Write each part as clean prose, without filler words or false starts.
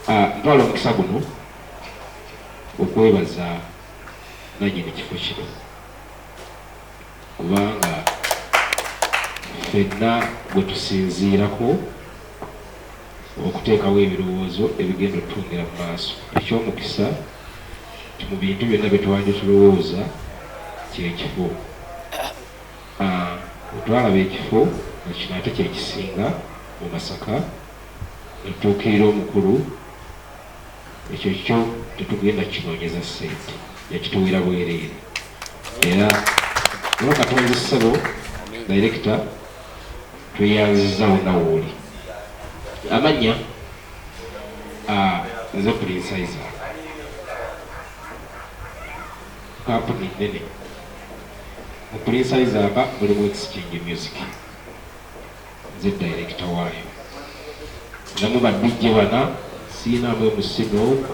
Ntwala omukisa guno okwebaza nannyini kifo kino kubanga ffenna gwe tusinziirako okuteekawo ebirowoozo ebigenda otutwongera mu maaso. Eky'omukisa nti mu bintu byonna bye twandye tulowooza ky'ekifo. Bwe twalaba ekifo nga kino ate kye kisinga mu Masaka ne tutuukirira omukulu, ekyo kyo tetugenda kukinoonyeza ssente, yakituwira bwereere era Noo Katonzi ssebo dayirekita tweyanzizza wonna wooli. Amannya nze Prince Isaac, kkampuni nnene. Mu Prince Isaac mulimu Exchange Music, nze dayirekita waayo. Namu ba DJ bana, siyinaamu MC n'omu.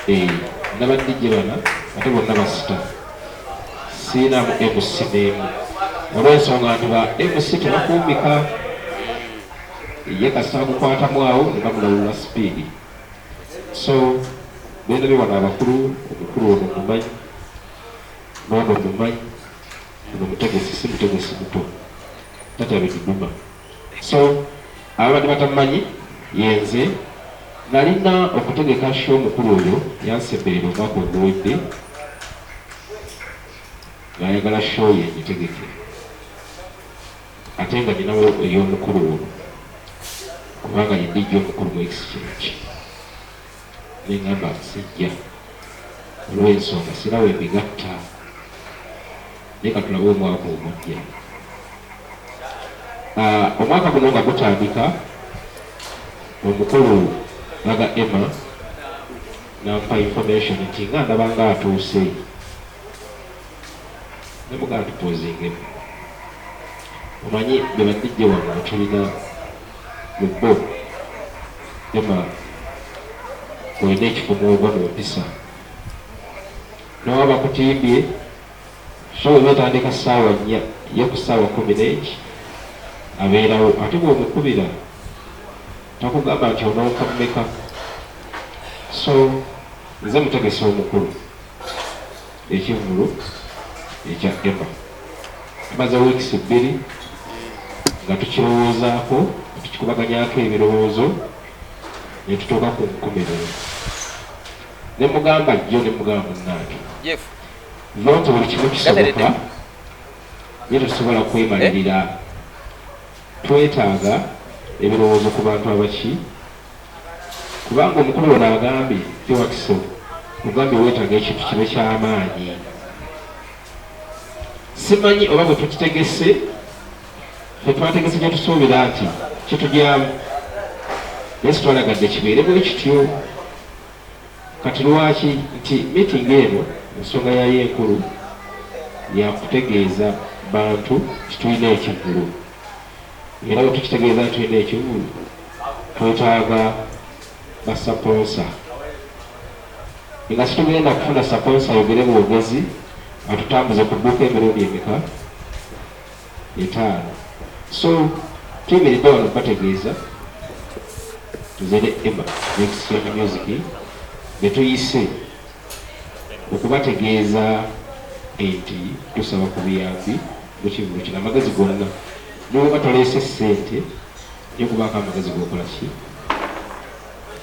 Eh, nina ba DJ bana ate bonna basita, siyinaamu MC n'emu olw'ensonga nti ba MC tebakuumika, ye kasita bagukwatamu awo ne bamulawulula sipiidi. So bendabye wano abakulu, omukulu ono mumanyi, n'ono mumanyi, ono mutegesi, si mutegesi muto, tatya biduduma. So ababadde batamumanyi yenze nalina okutegeka show omukulu oyo yansemberera omwaka oguwedde ng'ayagala show ye ngitegeke ate nga ninawo ey'omukulu ono kubanga ye DJ omukulu mu exchange nengamba sijja olw'ensonga sina wembigatta naye katulabe omwaka ogujja. Omwaka guno nga gutandika omukulu Gaga Emma nampa information nti nga ndaba nga atuuse nemugamba tupozingemu omanyi be ba DJ wano betulina mu bo Emma olina ekifo mwova mu mpisa newaba bakutimbye Show eba etandika ssaawa nnya, ye ku ssaawa 11 abeerawo ate bw'omukubira takugamba nti onooka mmeka. So nze mutegesi omukulu ekivvulu ekya Emma. Tumaze weeks 2 nga tukirowoozaako, tukikubaganyaako ebirowoozo ne tutuuka ku nkomerero. Ne mugamba jjo ne mugamba munnange. Jeff. Though nti buli kimu kisoboka naye tetusobola kwemalirira. Twetaaga ebirowoozo ku bantu abaki kubanga omukulu ono agambye Jowakiso ogambye weetaaga ekintu kibe ky'amaanyi. Simanyi oba bwe tukitegese ffe twategese kye tusuubira nti kitugyamu naye sitwalagadde kibeere bwe kityo. Kati lwaki nti meeting eno ensonga yaayo enkulu yakutegeeza bantu nti tulina ekivvulu era bwetukitegeeza nti tulina ekivvulu twetaaga ba saponsa nga situgenda kufuna saponsa ayogere bwogezi atutambuze ku dduuka emirundi emeka etaano so tuyimiridde wano bategeeza nze ne Emma Exchange Music betuyise okubategeeza nti tusaba ku buyambi mu kivvulu kino amagezi gonna neweba toleese ssente naye kubaako amagezi gokola ki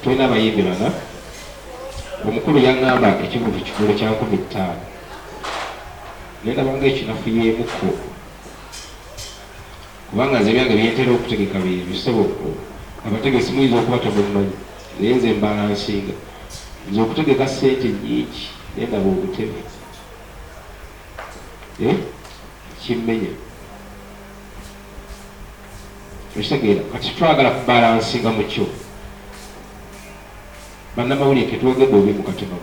tulina abayimbi bana omukulu yaŋŋamba ekivvulu kikulu kya 5000 Naye ndaba nga ekinafuyeemukko kubanga nze ebyange byentera okutegeka byebyo ssebo abategesi muyinza okuba temummanyi naye nze mbalansinga nze okutegeka ssente nnyingi naye ndaba obutebe eh kimmenya okitegeera kati twagala kubalansinga mukyo bannamawulire ketwogedde obi mu katono.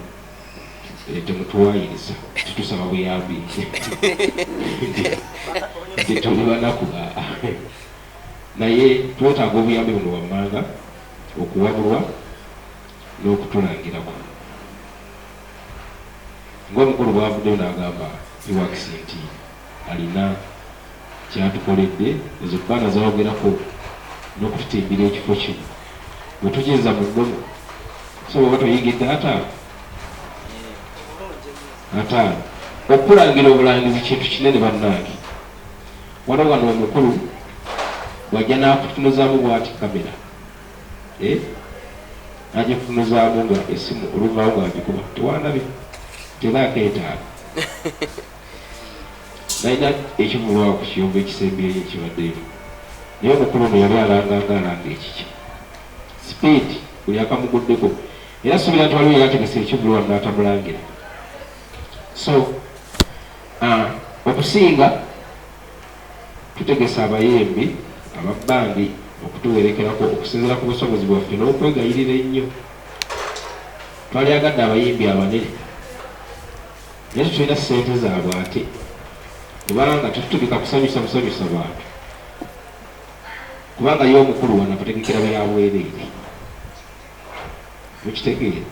Temutuwayiriza tetusaba buyambi nti tuli banaku naye twetaaga obuyambi buno wammanga okuwabulwa n'okutulangirako ng'omukulu bw'avuddeyo n'agamba Iwax nti alina kyatukoledde ezo bbaana zayogerako n'okututimbira ekifo kino. Bwe tugizza mu nnono, so bw'oba toyingidde 50 50. Okulangira obulangizi kintu kinene bannange. Wano wano omukulu bw'ajja n'akutunuzaamu bw'ati kamera, eh? N'agikutunuzaamu nga essimu oluvaawo ng'agikuba, tewandabye teraako 5. Nalina ekivvulu awo ku kiyungu ekisembyeyo ekibaddeyo, naye omukulu ono yali alanga nga alanga ekikye. Speed buli akamuguddeko, era suubira nti waliwo eyategese ekivvulu wano n'atamulangira. So okusinga tutegese abayimbi aba bbandi okutuwerekerako okusinziira ku busobozi bwaffe n'okwegayirira ennyo. Twalyagadde abayimbi abanene naye tetulina ssente zaabwe ate kubanga tetutegeka kusanyusa busanyusa bantu, kubanga ye omukulu wano abategekera bya bwereere. Mukitegeera?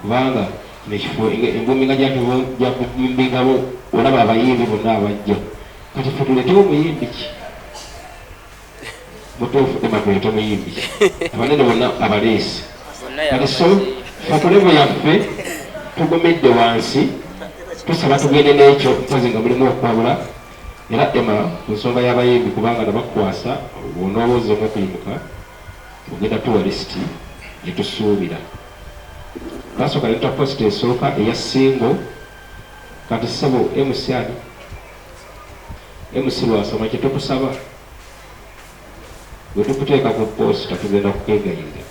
Kubanga kino ekifo embumbinga gyabumbingamu olaba abayimbi bonna abajja, kati ffe tuleetewo muyimbi ki mutuufu? Emma, tuleete muyimbi ki? Abanene bonna abaleesi kati, so ffe ku level yaffe tugumidde wansi, tusaba tugende n'ekyo mpozi nga mulimu okwabula. Era Emma, ku nsonga y'abayimbi, kubanga nabakukwasa, bw'onooba ozzeemu okuyimuka ogenda tuwa lisiti gye tusuubira. Twasooka ne tuta poster esooka eya single. Kati ssebo MC, ani MC Lwasama, kye tukusaba, bwe tukuteeka ku poster tugenda kukwegayirira,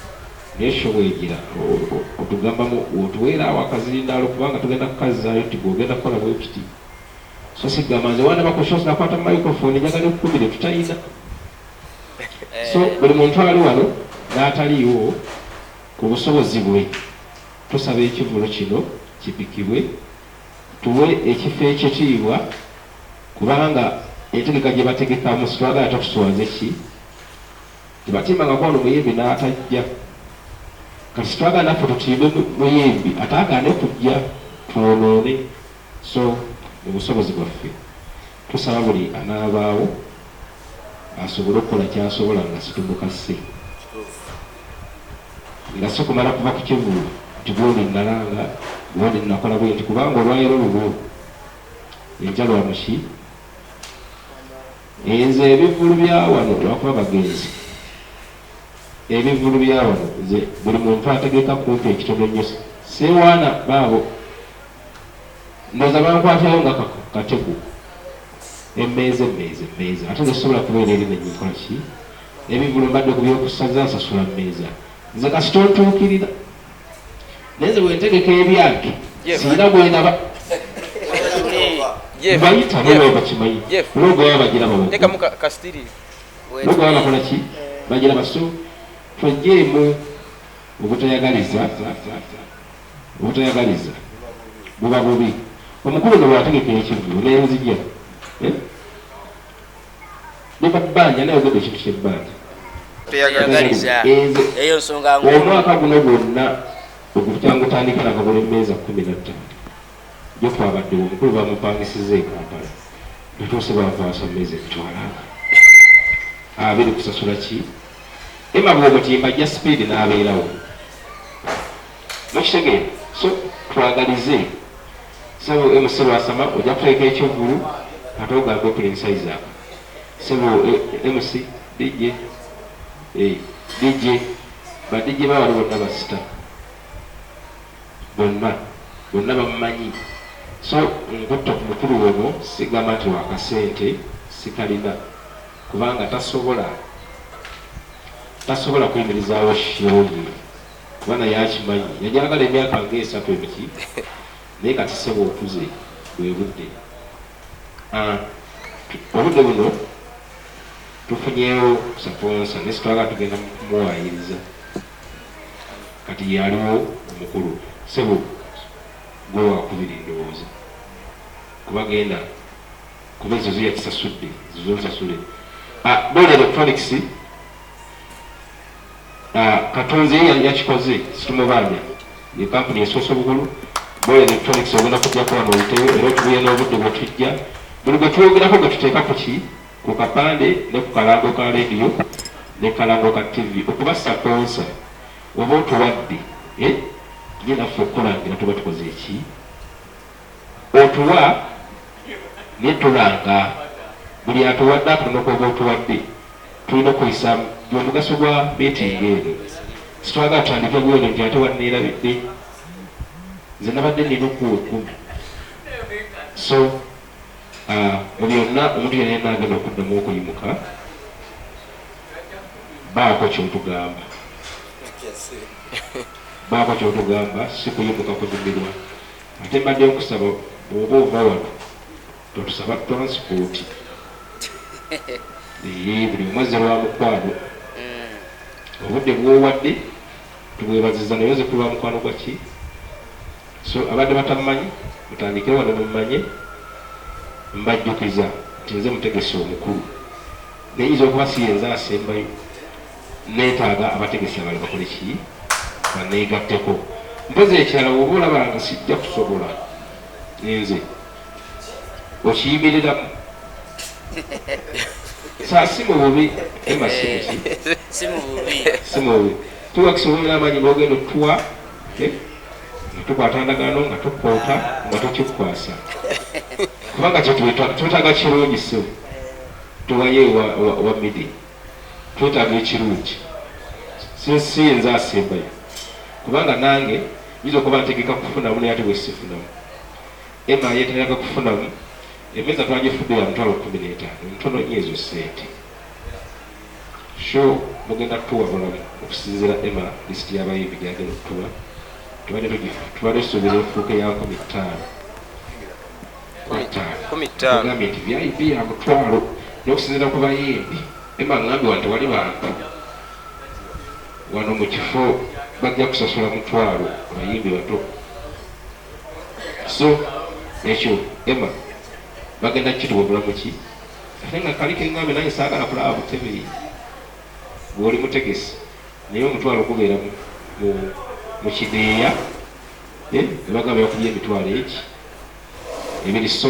naye show bwegira otugambamu otuweeraawo akazindaalo, kubanga tugenda kukazzaayo nti gwe ogenda kukola bwe kiti, so sigamba nze wandaba ku show nakwata microphone njagala ekukubire tutayina. So buli muntu ali wano n'ataliiwo, ku busobozi bwe tusaba ekivvulu kino kipikibwe, tuwe ekifo ekitiibwa, kubanga entegeka gye bategekamu sitwagala tatuswaze ki tebatimbangako wano muyimbi n'atajja. Kati sitwagala naffe tutimbe muyimbi ate agaane kujja twonoone. So mu busobozi bwaffe tusaba buli anaabaawo asobole okukola kyasobola nga situmukase, nga si kumala kuva ku kivvulu nti gundi nalanga, gundi nakola bwe nti, kubanga olwaleero lulwo, enkya lwa muki. Nze ebivvulu bya wano, lwakuba bagenzi, ebivvulu bya wano nze buli muntu ategeka kumpi ekitono nnyo seewaana baabo. Ndowooza bankwatirayo nga katego, emmeeza, emmeeza, emmeeza, ate nze sisobola kubeera eri nennyikola ki ebivvulu mbadde ku byokusaza nsasula mmeeza. Nze kasita ontuukirira, naye nze bwe ntegeka ebyange sirina gwenaba mbayita noba bakimanyi logo baba bagiraba, logo baba bakola ki bagiraba. So twejjeemu obutayagaliza, obutayagaliza buba bubi. Omukulu no bwategeka ekivvulu nenzija ne babbanja, naye ogedde ekintu kyebbanja. Omwaka guno gwonna ogutandika nakagula emmeeza 15 jo twabaddewo, omukulu bamupangisiza e Kampala, natuuse bankwasa mmeeza 200,000 kusasula ki. Emma bw'omutimba ajja speed n'abeerawo, mukitegeera? So twagalize. Sebo MC Lwasama, ojja kuteeka ekivvulu ate ogambe Prince Isaac. Sebo MC, DJ, DJ, ba DJ bawali bonna basita bonna bonna bamumanyi. So nkutta ku mukulu ono, sigamba nti wakasente sikalina, kubanga tasobola kuyimirizaawo show ye, kuba naye akimanyi yajagala emyaka nga 3 emiki, naye kati sebo okuze, bwe budde. Obudde buno tufunyeewo sponsor, naye sitwagala tugenda kumuwaayiriza. Kati yaliwo omukulu, sebo gwe wakubiri ndowooza, kuba genda kuba ezo zo yakisasudde, ezo zonsasule. Ball Electronics, Katonzi ye yakikoze, situmubanja, ye kampuni esoose obukulu. Ball Electronics, ogenda kujjako wano oyiteyo era otubuye n'obudde bwe tujja. Buli gwe twogerako gwe tuteeka ku ki ku kapande ne ku kalango ka rediyo. Ne Kalango ka TV okuba saponsa oba otuwadde eh ye naffe okukulangira tuba tukoze eki otuwa naye tulanga buli atuwadde akatono koba otuwadde tulina okuyisa gwe gwa meeting eno. Sitwagala tutandike bweno nti ate wanneerabidde, nze nabadde nina okuwa 10. So mu byonna omuntu yenna yenna agenda okuddamu okuyimuka baako kyotugamba, baako kyotugamba, si kuyimuka kunyumirwa. Ate mbadde nkusaba bw'oba ova wano totusaba transport. Ee, buli omu azze lwa mukwano. Obudde bw'owadde tubwebaziza, naye oze ku lwa mukwano gwa ki? So abadde batammanyi mutandikire wano mummanye. Mbajjukiza nti nze mutegesi omukulu, naye nyinza okuba si yenze asembayo. Neetaaga abategesi abalala bakole ki? Baneegatteko. Mpozi ekirala, bw'oba olaba nga sijja kusobola nze okiyimiriramu saa si mu bubi ema si muki Si mu bubi. Si mu bubi. Tuwakisobolera amaanyi g'ogenda otuwa, nga tukwata ndagaano, nga tukwota, nga tukikukwasa, kubanga kyetwetaaga kirungi. So tuwayo wa midi, twetaaga ekirungi. Si yenze asembayo, kubanga nange nyinza okuba ntegeka kufunamu, naye ate bwe sifunamu, Emma yeetaaga kufunamu. Emmeeza twagifudde ya 150,000, ntono nnyo ezo ssente. Sho mugenda kutuwabulamu okusinziira Emma lisiti y'abayimbi gyagenda okutuwa. Tubadde tusuubira efuuke ya 5000. 15. Ogambye nti VIP ya 500,000, n'okusinziira ku bayimbi Emma ngambye wano tewali bantu wano mu kifo bajja kusasula 500,000, abayimbi bato. So ekyo Emma bagenda kukituwabula muki? Ate nga kali keŋŋambye, nange saagala kulaba butebe bw'oli mutegesi, naye 500 gubeera mu kideeya, ne bagamba yakubye 20,000. So